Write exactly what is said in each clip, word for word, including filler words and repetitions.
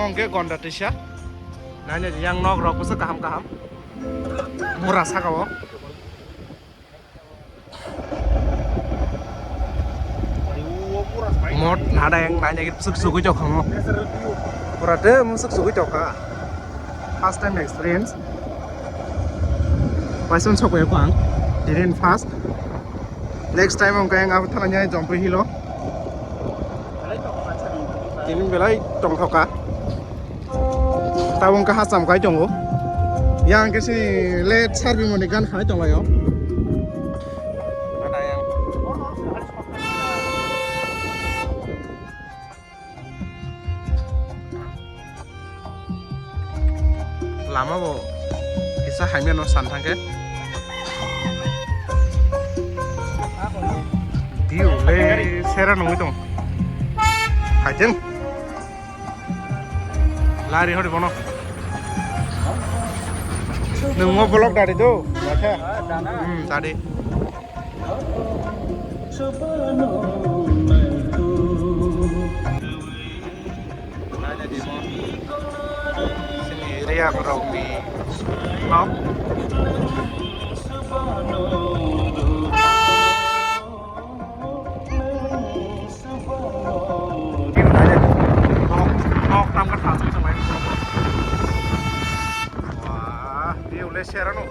Hwnkhe gonda tisa. Naina di yang nok rok bwsa kaham kaham. Mura saka o. Mot nada yang naina git suk sugui jok hango. Pura te suk sugui jok ha. First time experience. Paison sok ko ang. Dirin first. Next time ang kaya ang abo thana nyai jompo hilo. Tini belai tongthoka. Tabung kha hacham kai tongo. Yang khe sini late Sarbi moni gan khai tonglaio. Lama bo kisa hamya no san thangkhe. Diu le sera nungwi tong. Haiting. Lari hori bono. Nungmo vlog dari do. Bacha. Hmm, tadi. Sini area rokni nok. Nok, nok tam ka thasung sanglai. Wah, view le serano.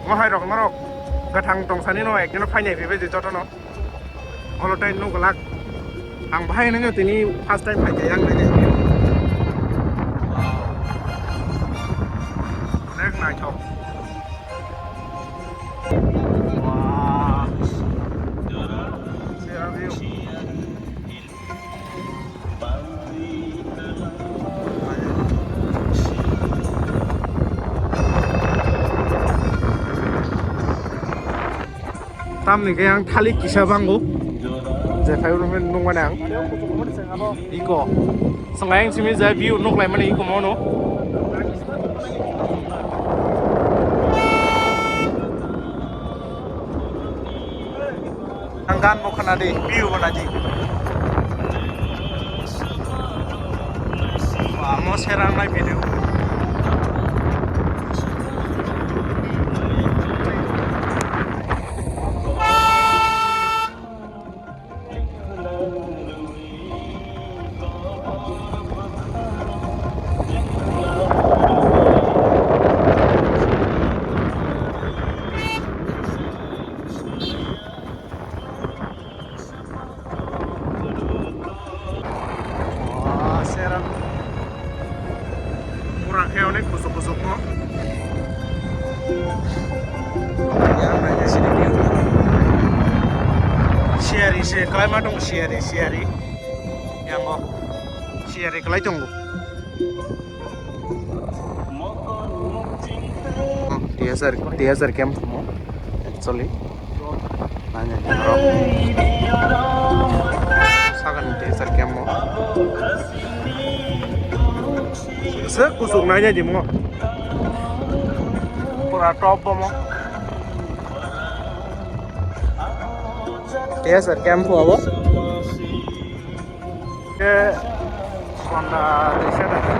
Mohai rok norok gathang tongsani no ekjano phainai phaibai je jotono. Olo tai nuk glak. Ang bahai nangyo tini first time phai khe yang nai. Onek naithok. Wah. Sera view. Tamni khe ang thalik kisa bango. Je phai ulo nung mane ang. Iko. Swngayang simi je view nuk lai mani iko mono. Ang gan bo khna di, view bo nai di. Amo serang nai video. Wah, serang. Mura khe onek kuchuk kuchuk no. Yang naikhe sini view. Siyari se, klaima tongo siyari, siyari. Yango siyari klai tongo. T S R, T S R camp mo, actually. Nanya, bro. Sakani T S R camp mo. Se kusuk nanya di mo. Pura top bo mo. T S R camp mo abo. Ke Honda Desert ada.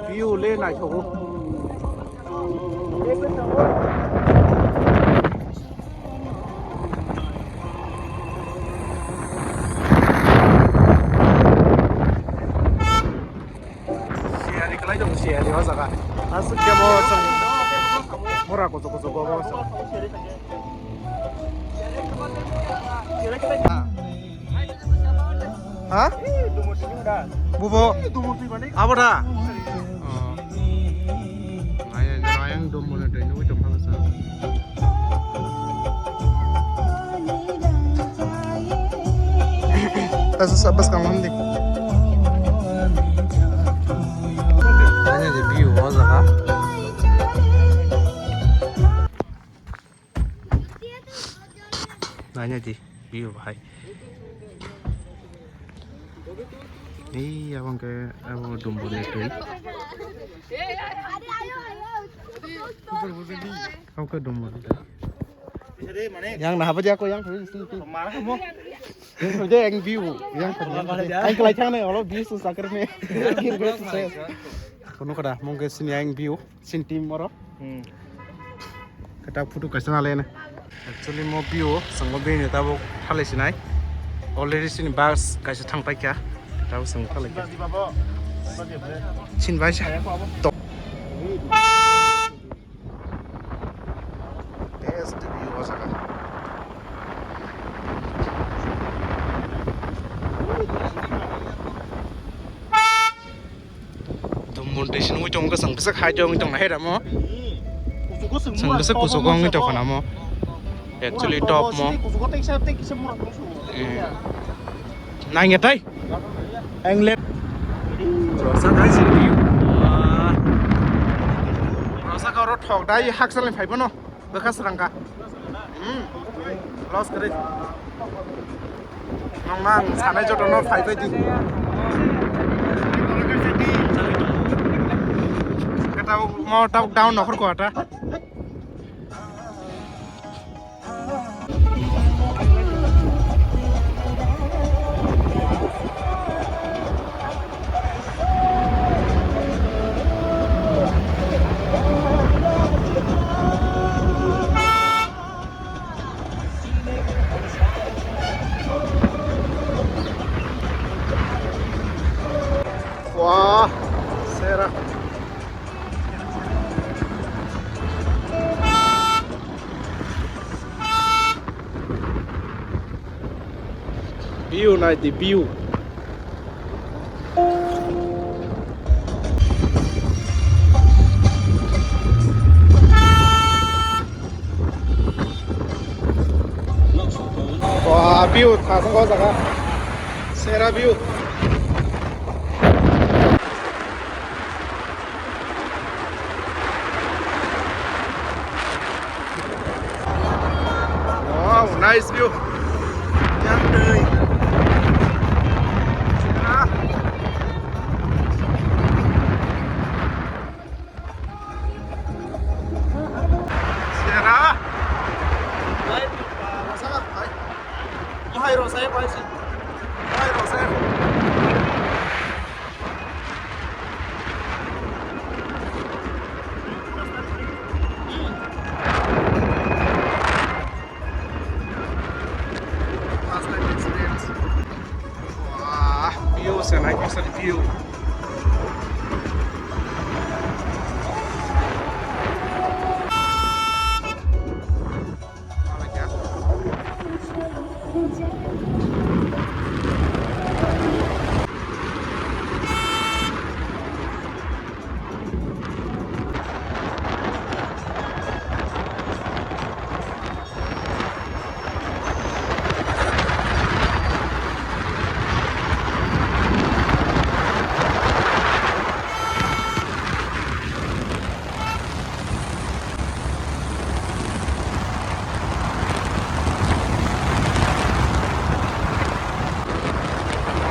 View le naithogo. Siyari kwlai tongo, siyari o jaga. Aswk khe bo chwng mura kuchuk kuchuk o bo chwng. Ha? Bubo? Abo da? Ayang, ayang dum mona dai nugui tong phang sa. Tasa sabas kam hamdi. Tanya je view o jaga. Naidi, view bahai. Ei, abang ke, abo dumbo ni twi. Abang ke dumbo ni twi. Yang nah apa dia ko yang twi sini twi. Yang twi yang view, yang twi. Yang kelai thang nih, kalau view susah kerja nih. Akhir view susah. Kono kada, mungkin sini yang view. Chini team oro. Hmm. Kata photo kaisa nalai na. Actually mo view sango bini tabuk thalai sinai. Already chini bus kaisa thang paikha. Tabuk sango thalai kha. Chini bai sa. To. Best view o jaga. Dumbun twi sini wngwi tongo, kwchwng bwswk hai wngwi tongna hai ramo. Chwng bwswk kuchugo wngwi tongkha namo. Actually top mo. Eh. Nangya tai. Ang left. Rosa kai sini. Rosa ka oro thok dai haksalni phai bono. Bwkha srang kha. Hmm. Loss kwrwi. Nong nang sanai joto no phai phai di. Kata mo tabuk down nokhor ko ata. Wah, sera. View nai di view. Wah, view thasang ko jaga. Sera view. Wow, nice view. Yang tui. Ah. Sera. Hai, rosai, hai. Hai, rosai. First time experience. Wah, view se nai, view se view.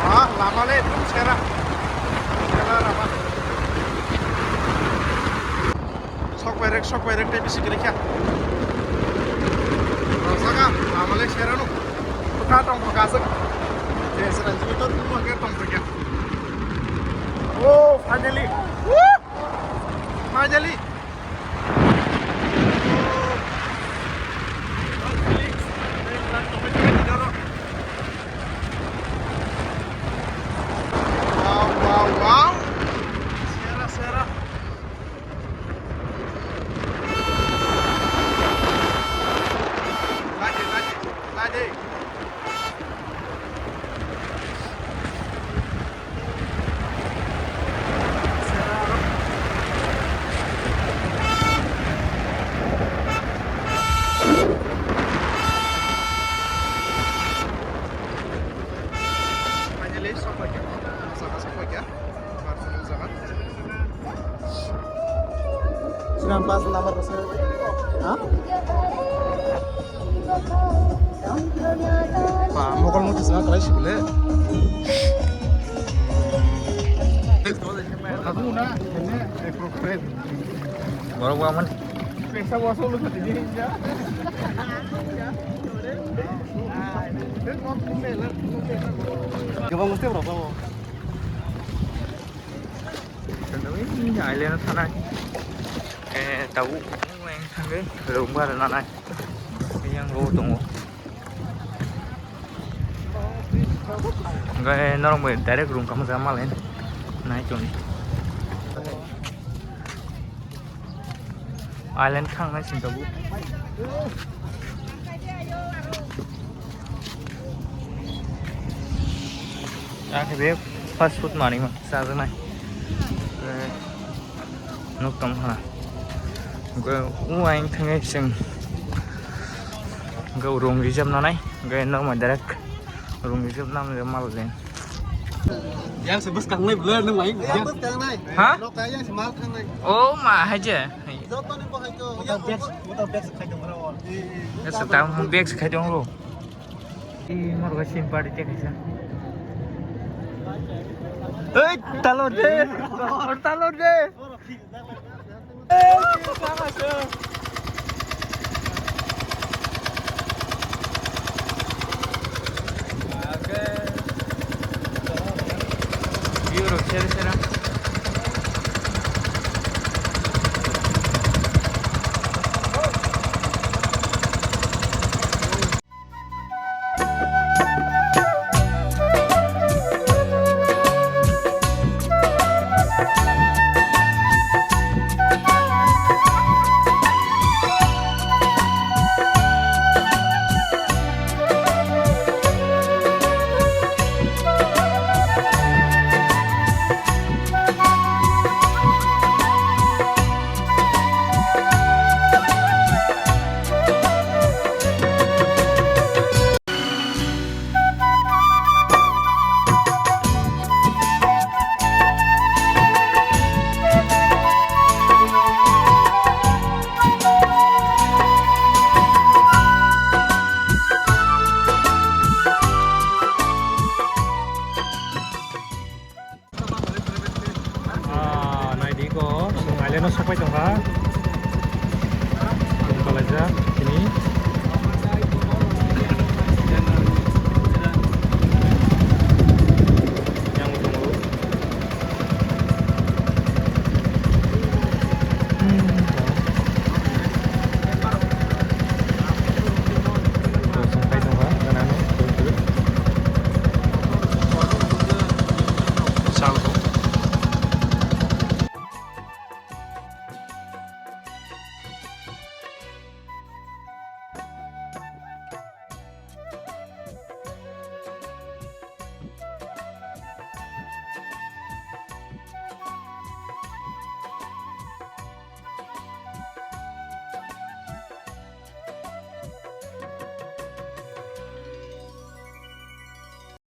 Ah, lama le, ekdom sera. Sera lama. Sok berek, sok berek, tei bisi giri kha. Rosaka, lama le sera no. Kota tong kha kasik. Sera jibi to tong kha. Oh, finally. Woo! Finally. Wow, wow, wow. Sera, sera. Lagi, lagi, lagi. Finally, sok paikha. Saka sok paikha. Bar phone jaga. Sinan pas number ko sir. Ha? Ba, mokol mukti swnam kwlai sibole. Borok ba man. Pesa boso lo tadi. Gabang mesti berapa? Island thanai. Eh, tabuk wng thangwi rwngba rwna nai. Yang lo tongo. Hingke norok bai direct room kamo jaga malai nai tong. Island thang nai sing tabuk. Akhe be fast food manwi ma chajaknai. Eh, nuk tong khana. Hingke o ayang thangwi chwng hingke room reserve nanai. Hingke norma direct room reserve nam le mal le. Yang se bus kangnai bela nang mai. Yang bus kangnai. Ha? Nok kaya yang se mal kangnai. Oh ma haje. Joto ni bo hai ko. Yang bus, motor bus khai dong ro. Yes, tang bus khai dong ro. Ih, mor ga sim party te kaisa. Ei, talor de. Talor de. View rok sera sera. Ah, naidi ko, chwng island o sokpai tongkha. Chwng kalaijak tini. Yang bo tongo.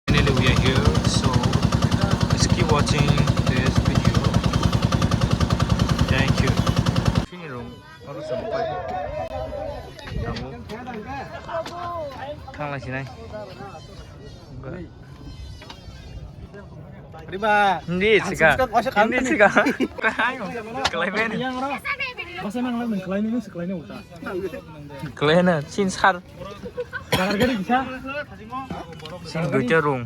Finally, we are here, so please keep watching this video. Thank you. Fini rung, oro sampai. Kamu. Thang lai sinai. Riba. Hindi, siga. Hindi, siga. Kayo. Kalai ben. Yang ro. Masa nang lang kalai ni, kalai ni uta. Kalai na, sin sar. Sin duita rung.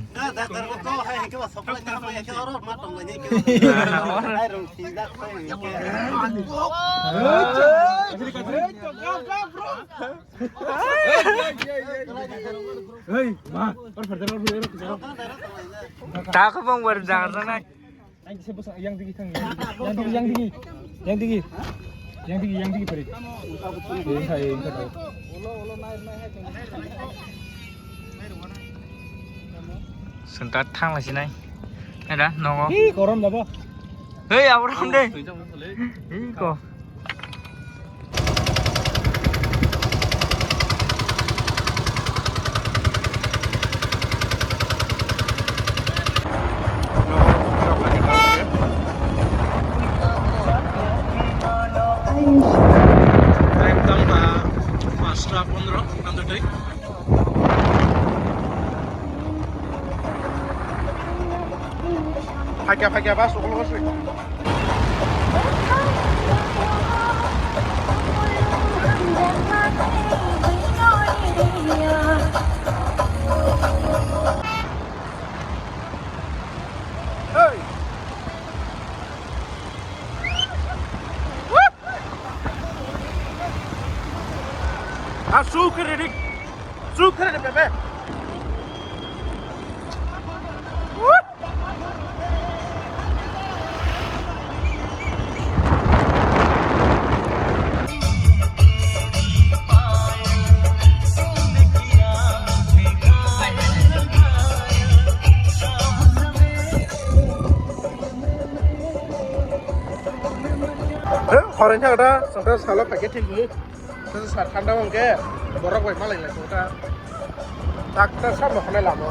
Hei, ma, or further or further. Ta ko bong wer jangar nai. Yang digi, yang digi, yang digi, yang digi, yang digi, yang digi, pari. Yang khai, yang khai. Sengkat thang lagi nai. Ada nongo. Ih, korom dabo. Hei, abram deh. Ih, ko. Time tangba pasta pondro, nanti deh. Phakya, phakya, bus ukologo se. Hey! Ah, su kere dik. Su kere dik, bebe. Khorang thang da, sangta salo packet thil bu. Sa thanda hwnkhe borok bai malai lai ta. Dakta sa mokone lamo.